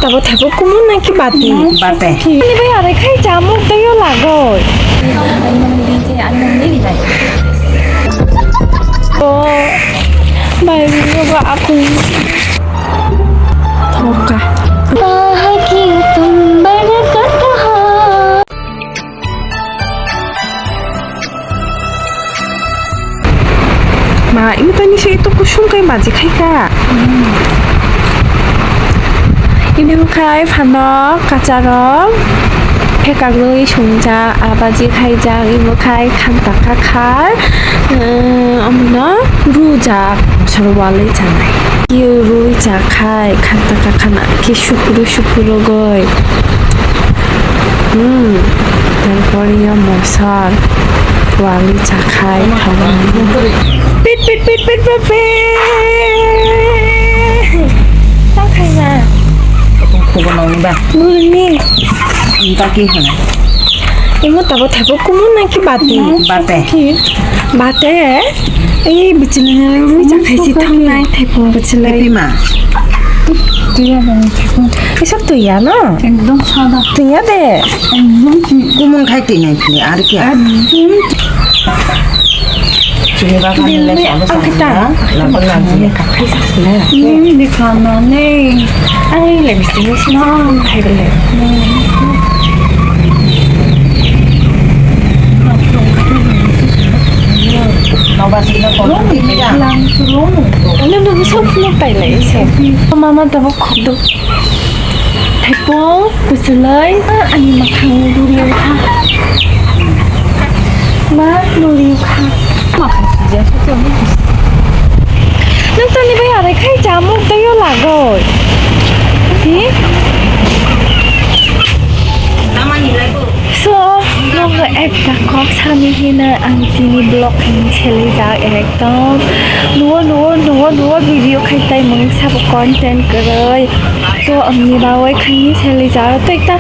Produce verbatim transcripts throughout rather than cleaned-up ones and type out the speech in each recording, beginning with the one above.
Tabo thebo kumun naki bati? Bate. Ani bai arai khai chamuk tei o lagoi. O, bai, bai, bai, aku. Thoka. Ma, imo tani se ito kusung kai baji khai ka. Ini khai phano kacharok phekak rwi sungja abaji khai jak imo khai khanta kakhar. Omono rujak sorwalwi chanai. Khe rwi chakhai khanta kakhana khe sukuru sukuru goi. Hmm. Tarpore yo mosar wali chakhai thangmani. Pit pit pit pit pit pit. Tang khaima. Khobor nangni ba? Nurni. Baki hana. Imo tabo thebo kumun naki bati? Bate. Bate? Ei bichilai rwi chakhai si thangnai thebo bichilai. Happy ma. Tuya bang thebo. Isok tuya no? Ekdom sada. Tuya de. Ekdom kumun khai tuinai pili ar kya? Ekdom. Chini ba khan le sabo ang kita. Laban lang sini. Kakai sakna. Ini di kamar nih. Ang ini lebih sini sih. Hai beli. Noba sini kok. Ano nung sop no tai lai sop. Mama tabo khuduk. Thaipo kusulai ani makhang duri kha. Ma duri kha. Makhang sija sija. Nung tani bai arai khai chamuk tei o lagoi. Hi? So, nogo ekta kok sani hina ang tini vlog hini seljak ekdom. Nuo, nuo, nuo, nuo video khai tai mung sabo content kwrwi. To amni bagwi khaini seljak. To ekta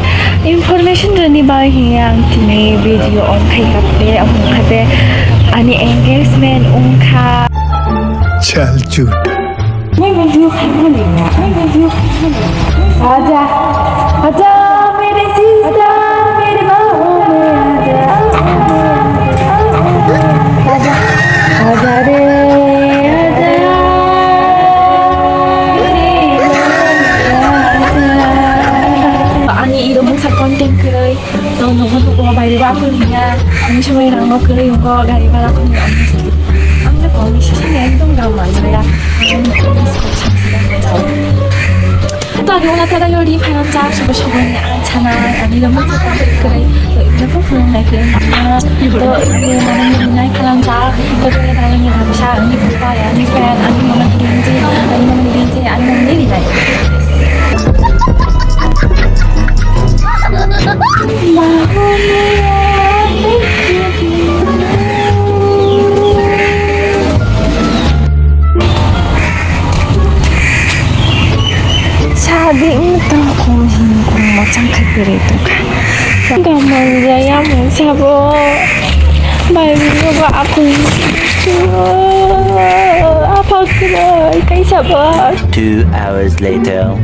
information rwni bagwi hini ang tini video on khai kapte, ang khai te ani engagement wngkha. Chal chut. आजा, आजा मेरे जीजा, मेरे बाहों में आजा, आजा, आजा रे, आजा मेरे बाहों में आजा। Ani iro mungsa content kwrwi, to nogo nogo baire ba kuliya, ani samai rang no kwrwi nogo gari bhara khoni. Ang no kong sisi ekdom gam manjaya. Ang no kong sisi. To ani wngkha taga yori phaina chak sobo sobo ni ang sana ani no mungsa ta kwrwi to ibna phu phung nai khe na to ibna nang ni nai khalam chak to khe ta ni hamsa ani phu ta ya ni pen ani mama ni din je ani mama ni din je ani mama ni din nai. Sadi wngtong kong hini kong mochang khai kwrwi tongkha. Gaman jaya mung sabo. Bai mung ba akung. Apa kwrwi kai sabo. Two hours later.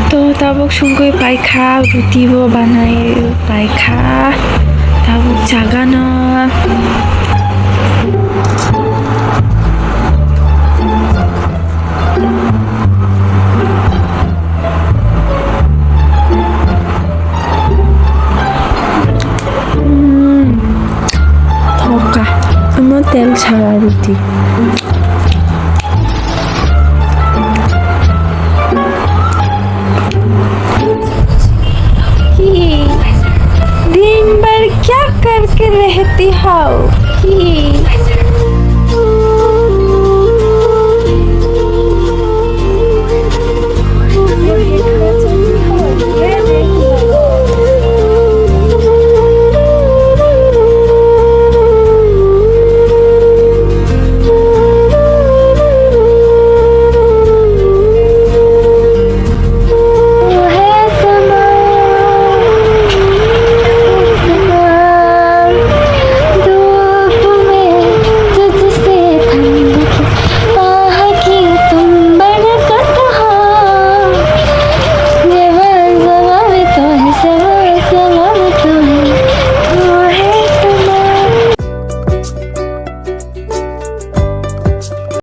To tabuk songwi paikha, ruti bo banai paikha, tabuk chagano.